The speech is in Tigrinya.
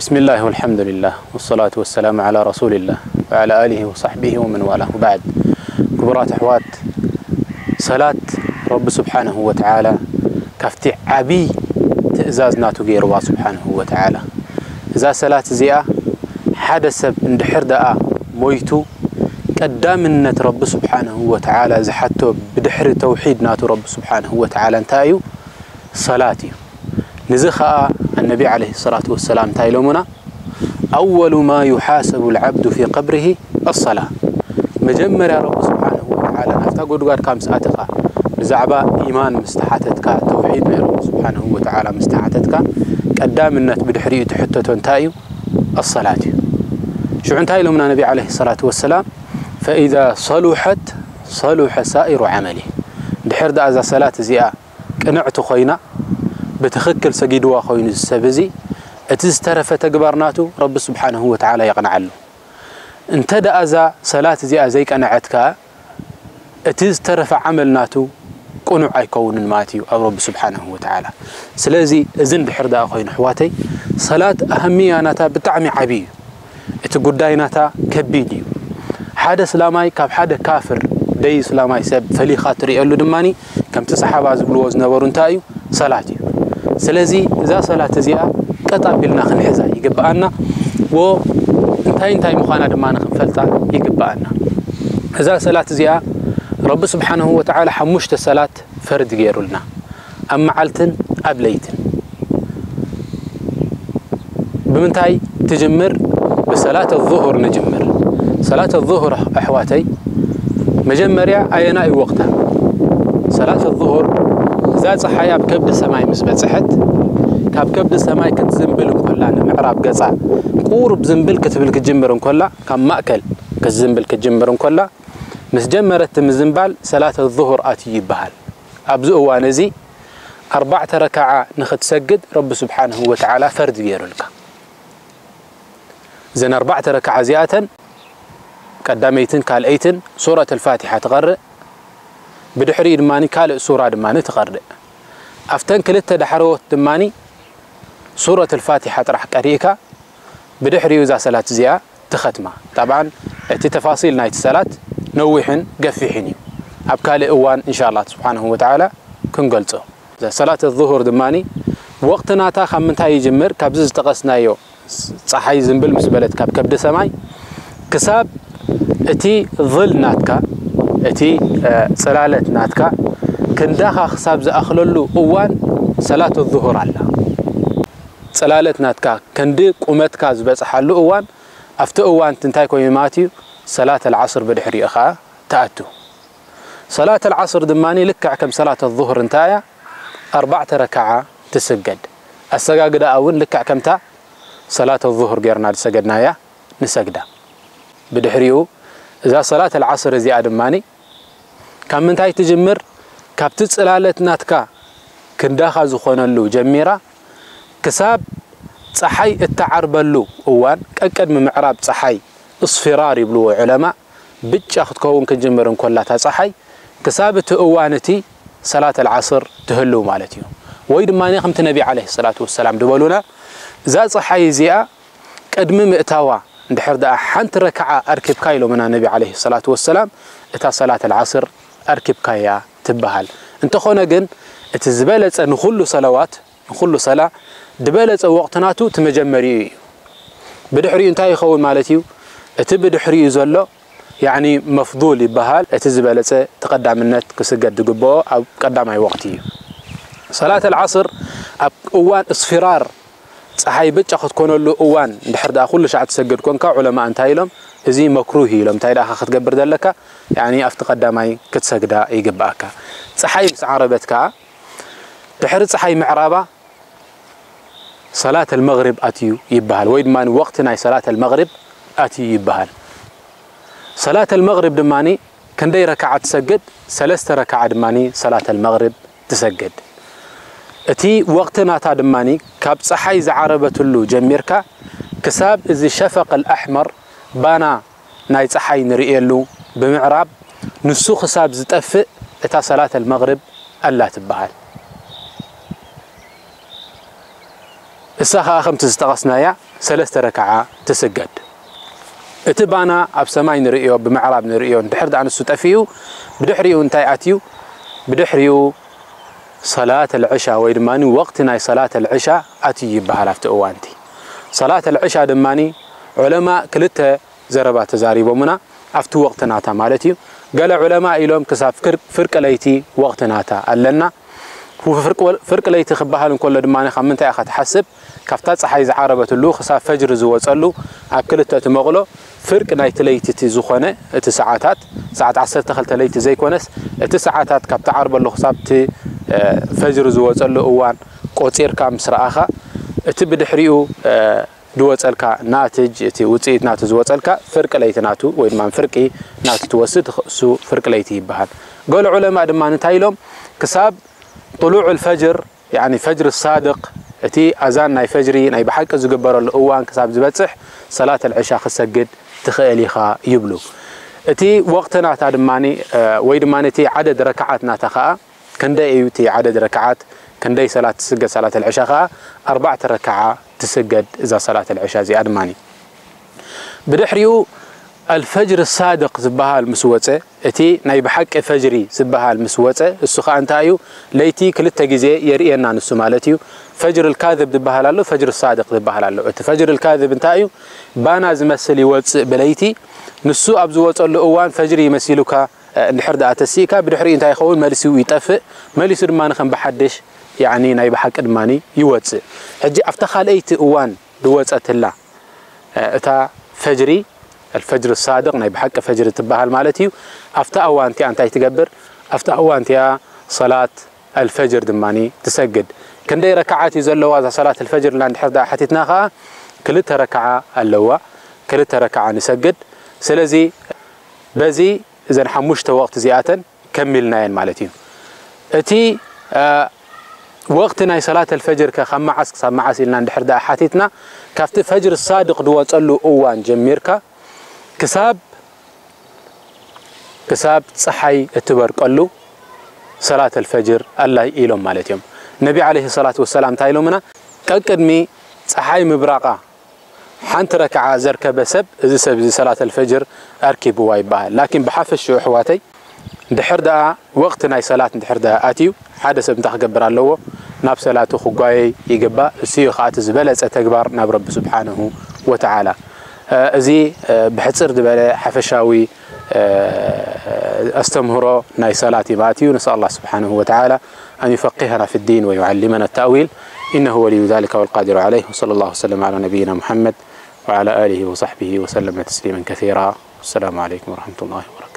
بسم الله والحمد لله والصلاة والسلام على رسول الله وعلى آله وصحبه ومن والاه، وبعد. ክቡራት ኣሕዋት፣ ሰላት ረቢ ስብሓነሁ ወተዓላ ካብቲ ዓብዪ ትእዛዝ ናቱ ገይርዋ ስብሓነሁ ወተዓላ። እዛ ሰላት እዚኣ ሓደ ሰብ እንድሕር ደኣ ሞይቱ፣ ቀዳምነት ረቢ ስብሓነሁ ወተዓላ ዝሓቶ ብድሕሪ ተውሒድ ናቱ ረቢ ስብሓነሁ ወተዓላ እንታይ እዩ? ሰላት እዩ። ንዚ ኸኣ ኣነቢ ዓለይሂ ሰላቱ ወሰላም እንታይ ኢሎሙና? أول ما يحاسب العبد في قبره الصلاة። መጀመርያ ረቢ ስብሓነሁ ወተዓላ ናብታ ጉድጓድካ ምስ ኣተኻ ብዛዕባ ኢማን ምስ ተሓተትካ፣ ተውሒድ ናይ ረቢ ስብሓነሁ ወተዓላ ምስ ተሓተትካ፣ ቀዳምነት ብድሕሪኡ ትሕተቶ እንታይ እዩ? ኣሰላት እዩ። ሽዑ እንታይ ኢሎምና ነቢ ዓለይሂ ሰላቱ ወሰላም? فإذا صلحت صلح سائر عمله። ድሕር ደኣ እዛ ሰላት እዚኣ ቅንዕቲ ኮይና፣ ብትኽክል ሰጊድዋ ኮይኑ እዚ ሰብ እዚ፣ እቲ ዝተረፈ ተግባር ናቱ ረቢ ስብሓነሁ ወተዓላ የቕንዓሉ። እንተ ደኣ እዛ ሰላት እዚኣ ዘይቀንዐት ከኣ፣ እቲ ዝተረፈ ዓመል ናቱ ቅኑዕ ኣይከውንን ማለት እዩ ኣብ ረቢ ስብሓነሁ ወተዓላ። ስለዚ እዚ እንድሕር ደኣ ኮይኑ፣ ኣሕዋተይ፣ ሰላት ኣህምያ ናታ ብጣዕሚ ዓብዪ እዩ። እቲ ጉዳይ ናታ ከቢድ እዩ። ሓደ እስላማይ ካብ ሓደ ካፍር ደይ እስላማይ ሰብ ፈሊኻ ትርእየሉ ድማኒ፣ ከምቲ ሰሓባ ዝብልዎ ዝነበሩ እንታይ እዩ? ሰላት እዩ። ስለዚ እዛ ሰላት እዚኣ ቀጥ ኣቢልና ክንሕዛ ይግብኣና፣ ወ እንታይ እንታይ ምዃና ድማ ክንፈልጣ ይግብኣና። እዛ ሰላት እዚኣ ረቢ ስብሓነሁ ወተዓላ ሓሙሽተ ሰላት ፈርድ ገይሩልና፣ ኣብ መዓልትን ኣብ ለይትን። ብምንታይ ትጅምር? ብሰላት ዙሁር ንጅምር። ሰላት ዙሁር ኣሕዋተይ፣ መጀመርያ ኣየናይ ወቕታ? ሰላት ዙሁር እዛ ፀሓይ ኣብ ከብዲ ሰማይ ምስ በፅሐት፣ ካብ ከብዲ ሰማይ ክትዝንብል እንኮላ ንምዕራብ ገፃ ቁሩብ ዝንብል ክትብል ክትጅምር እንኮላ፣ ካብ ማእከል ክትዝንብል ክትጅምር እንኮላ፣ ምስ ጀመረት ምዝንባል ሰላት ዙሁር ኣትዩ ይበሃል። ኣብዚ እዋን እዚ ኣርባዕተ ረካዓ ንኽትሰግድ ረቢ ስብሓንሁ ወተዓላ ፈርድ ገይሩልካ። እዘን ኣርባዕተ ረካዓ እዚኣተን ቀዳመይትን ካልኣይትን ሱረት ኣልፋቲሓ ትቐርእ፣ ብድሕሪኡ ድማ ካልእ ሱራ ድማ ትቐርእ። ኣብተን ክልተ ዳሕረዎት ድማ ሱረት ኣልፋቲሓ ጥራሕ ቀሪእካ ብድሕሪኡ እዛ ሰላት እዚኣ ትኸትማ። ጠብዓን እቲ ተፋሲል ናይቲ ሰላት ነዊሕን ገፊሕን እዩ። ኣብ ካልእ እዋን እንሻ ኣላህ ስብሓንሁ ወተዓላ ክንገልጾ። እዛ ሰላት ዙሁር ድማ ወቕቲ ናታ ካብ ምንታይ ይጅምር? ካብዚ ዝጠቐስናዮ ጸሓይ ዝንብል ምስ በለት ካብ ከብዲ ሰማይ ክሳብ እቲ ظل ናትካ፣ እቲ፣ እ፣ ጽላለት ናትካ ክንዳኻ ክሳብ ዝኣኽለሉ እዋን ሰላት ዙሁር ኣላ። ጽላለት ናትካ ክንዲ ቁመትካ ዝበጽሓሉ እዋን፣ ኣብቲ እዋን እቲ እንታይ ኮይኑ ማለት እዩ? ሰላት ኣልዓስር ብድሕሪኡ ኸኣ ትኣቱ። ሰላት ኣልዓስር ድማ ልክዕ ከም ሰላት ዙሁር እንታይ እያ? ኣርባዕተ ረካዓ ትስገድ። ኣሰጋግዳኣ እውን ልክዕ ከምታ ሰላት ዙሁር ጌርና ዝሰገድናያ ንሰግዳ። ብድሕሪኡ እዛ ሰላት ኣልዓስር እዚኣ ድማ ካብ ምንታይ ትጅምር? ካብቲ ጽላለት ናትካ ክንዳኻ ዝኾነሉ ጀሚራ ክሳብ ጸሓይ እትዓርበሉ እዋን፣ ቀቅድሚ ምዕራብ ጸሓይ፣ እስፊራር ይብልዎ ዑለማ፣ ብጫ ክትከውን ክንጅምር እንኮላ እታ ጸሓይ፣ ክሳብ እቲ እዋን እቲ ሰላት ኣልዓስር ትህልው ማለት እዩ። ወይ ድማ ከምቲ ነቢ ዓለይሂ ሰላቱ ወሰላም ዝበሉና፣ እዛ ጸሓይ እዚኣ ቅድሚ ምእታዋ እንድሕር ደኣ ሓንቲ ረክዓ ኣርኪብካ ኢሎምና ነቢ ዓለይሂ ሰላቱ ወሰላም፣ እታ ሰላት ኣልዓስር ኣርኪብካያ ትበሃል። እንተኾነ ግን እቲ ዝበለጸ ንኹሉ ሰለዋት፣ ንኹሉ ሰላ ዝበለጸ ወቕቲ ናቱ እቲ መጀመሪኡ እዩ። ብድሕሪኡ እንታይ ይኸውን ማለት እዩ? እቲ ብድሕሪኡ ዘሎ ያዕኒ መፍዱል ይበሃል። እቲ ዝበለጸ ተቐዳምነት ክስገድ ዝግብኦ ኣብ ቀዳማይ ወቕቲ እዩ። ሰላት ኣልዓስር ኣብ እዋን እስፊራር ጸሓይ ብጫ ክትኮነሉ እዋን እንድሕር ደኣ ኩሉ ሻዕ ትሰግድ ኮንካ፣ ዑለማ እንታይ ኢሎም? እዚ መክሩህ ኢሎም። እንታይ ደኣ ክትገብር ዘለካ? ያኒ ኣብቲ ቀዳማይ ክትሰግዳ ይግብኣካ። ጸሓይ ምስ ዓረበት ከኣ፣ ድሕሪ ጸሓይ ምዕራባ ሰላት ኣልመግሪብ ኣትዩ ይበሃል፣ ወይ ድማ ወቕቲ ናይ ሰላት ኣልመግሪብ ኣትዩ ይበሃል። ሰላት ኣልመግሪብ ድማ ክንደይ ረክዓ ትሰግድ? ሰለስተ ረክዓ ድማ ሰላት ኣልመግሪብ ትሰግድ። እቲ ወቕቲ ናታ ድማ ካብ ጸሓይ ዝዓረበትሉ ጀሚርካ ክሳብ እዚ ሸፈቕ ኣልኣሕመር፣ ባና ናይ ጸሓይ ንርእየሉ ብምዕራብ፣ ንሱ ክሳብ ዝጠፍእ እታ ሰላት ኣልመግሪብ ኣላ ትበሃል። እሳ ኸዓ ከምቲ ዝጠቐስናያ ሰለስተ ረክዓ ትስገድ። እቲ ባና ኣብ ሰማይ ንርእዮ፣ ብምዕራብ ንርእዮ፣ እንድሕር ደኣ ንሱ ጠፊኡ፣ ብድሕሪኡ እንታይ ኣትዩ? ብድሕሪኡ ሰላት ኣልዕሻ ወይ ድማ ወቕቲ ናይ ሰላት ኣልዕሻ ኣትዩ ይበሃል ኣብቲ እዋንቲ። ሰላት ኣልዕሻ ድማ ዑለማ ክልተ ዘረባ ተዛሪቦምና፣ ኣብቲ ወቕቲ ናታ ማለት እዩ። ገለ ዑለማ ኢሎም ክሳብ ፍር-፣ ፍርቂ ለይቲ ወቕቲ ናታ ኣለና። ፍርቂ ወል-፣ ፍርቂ ለይቲ ክበሃል እንከሎ ድማ ካብ ምንታይ ኢኻ ትሓስብ? ካብታ ጸሓይ ዝዓረበትሉ ክሳብ ፈጅሪ ዝወጸሉ ኣብ ክልተ ትመቕሎ ፍርቂ ናይቲ ለይቲ እቲ ዝኾነ እቲ ሰዓታት፣ ሰዓት ዓሰርተ ክልተ ለይቲ ዘይኮነስ እቲ ሰዓታት ካብ ትዓርበሉ ክሳብ እቲ፣ እ፣ ፈጅሪ ዝወጸሉ እዋን ቆጺርካ ምስ ረኣኻ፣ እቲ ብድሕሪኡ፣ እ፣ ዝወጸልካ ናትጅ፣ እቲ ውጽኢት ናቱ ዝወጸልካ ፍርቂ ለይቲ ናቱ ወይ ድማ ፍርቂ ናቱ ትወስድ፣ እሱ ፍርቂ ለይቲ ይበሃል። ገለ ዑለማ ድማ እንታይ ኢሎም? ክሳብ ጥሉዕ ኣልፈጅር፣ ያኒ ፈጅር ሳድቕ፣ እቲ ኣዛን ናይ ፈጅሪ ናይ ብሓቂ ዝግበረሉ እዋን ክሳብ ዝበጽሕ ሰላት ኣልዕሻ ክሰግድ ትኽእል ኢኻ ይብሉ። እቲ ወቕቲ ናታ ድማ፣ እ፣ ወይ ድማ እቲ ዓደድ ረክዓት ናታ ኸኣ ክንደይ እዩ እቲ ዓደድ ረክዓት? ክንደይ ሰላት ትስገድ? ሰላት ኣልዕሻ ኸኣ ኣርባዕተ ረክዓ ትስገድ እዛ ሰላት ኣልዕሻ እዚኣ ድማ። ብድሕሪኡ ኣልፈጅር ሳድቕ ዝበሃል ምስ ወጸ፣ እቲ ናይ ብሓቂ ፈጅሪ ዝበሃል ምስ ወጸ፣ እሱ ኸኣ እንታይ እዩ? ለይቲ ክልተ ግዜ የርእየና ንሱ ማለት እዩ። ፈጅር ኣልካዝብ ዝበሃል ኣሎ፣ ፈጅር ሳድቕ ዝበሃል ኣሎ። እቲ ፈጅር ኣልካዝብ እንታይ እዩ? ባና ዝመስል ይወጽእ ብለይቲ፣ ንሱ ኣብ ዝወጸሉ እዋን ፈጅሪ ይመሲሉካ፣ እ፣ እንድሕር ደኣ ተሲእካ፣ ብድሕሪኡ እንታይ ይኸውን? መሊሱ ይጠፍእ፣ መሊሱ ድማ ከም ብሓድሽ፣ ያኒ ናይ ብሓቂ ድማ ይወጽእ። ሕጂ ኣብታ ካልኣይቲ እዋን ዝወጸትላ፣ እ፣ እታ ፈጅሪ፣ ኣልፈጅር ሳድቕ፣ ናይ ብሓቂ ፈጅሪ ትበሃል ማለት እዩ። ኣብታ እዋን እቲኣ እንታይ ትገብር? ኣብታ እዋን እቲኣ ሰላት ኣልፈጅር ድማ ትሰግድ። ክንደይ ረክዓት እዩ ዘለዋ እዛ ሰላት ኣልፈጅር ኢልና እንድሕር ደኣ ሓቲትና ኸኣ፣ ክልተ ረክዓ ኣለዋ። ክልተ ረክዓ ንሰግድ። ስለዚ በዚ እዘን ሓሙሽተ ወቕቲ እዚኣተን ከሚልናየን ማለት እዩ። እቲ፣ እ፣ ወቕቲ ናይ ሰላት ኣልፈጅር ከ ካብ መዓስ ክሳብ መዓስ ኢልና እንድሕር ደኣ ሓቲትና፣ ካብቲ ፈጅር ሳድቕ ዝወጸሉ እዋን ጀሚርካ ክሳብ፣ ክሳብ ጸሓይ እትበርቀሉ ሰላት ኣልፈጅር ኣላ ኢሎም ማለት እዮም። ነቢ ዓለይሂ ሰላቱ ወሰላም እንታይ ኢሎምና? ቀቅድሚ ጸሓይ ምብራቓ ሓንቲ ረክዓ ዘርከበ ሰብ፣ እዚ ሰብ እዚ ሰላት ኣልፈጅር ኣርኪብዋ ይበሃል። ላኪን ብሓፈሽኡ ኣሕዋተይ፣ እንድሕር ደኣ ወቕቲ ናይ ሰላት እንድሕር ደኣ ኣትዩ፣ ሓደ ሰብ እንታይ ክገብር ኣለዎ? ናብ ሰላቱ ክጓየይ ይግባእ። እሱ እዩ ኸኣ እቲ ዝበለጸ ተግባር ናብ ረቢ ስብሓነሁ ወተዓላ። እ፣ እዚ፣ እ፣ ብሕጽር ዝበለ ሓፈሻዊ፣ እ፣ ኣስተምህሮ ናይ ሰላት እዩ ማለት እዩ። ነስኣል ኣላህ ስብሓነሁ ወተዓላ ኣን ዩፈቂሀና ፊ ዲን ወዩዓሊመና ተእዊል። ኢነሁ ወልዩ ዛሊከ ወልቃዲሩ ዓለይህ። ወሰለ ላሁ ወሰለም ዓላ ነቢይና ሙሐመድ ወዓላ ኣሊሂ ወሰሕቢሂ ወሰለመ ተስሊመን ከሲራ። ወሰላሙ ዓለይኩም ወረሕመቱላሂ ወበረካቱ።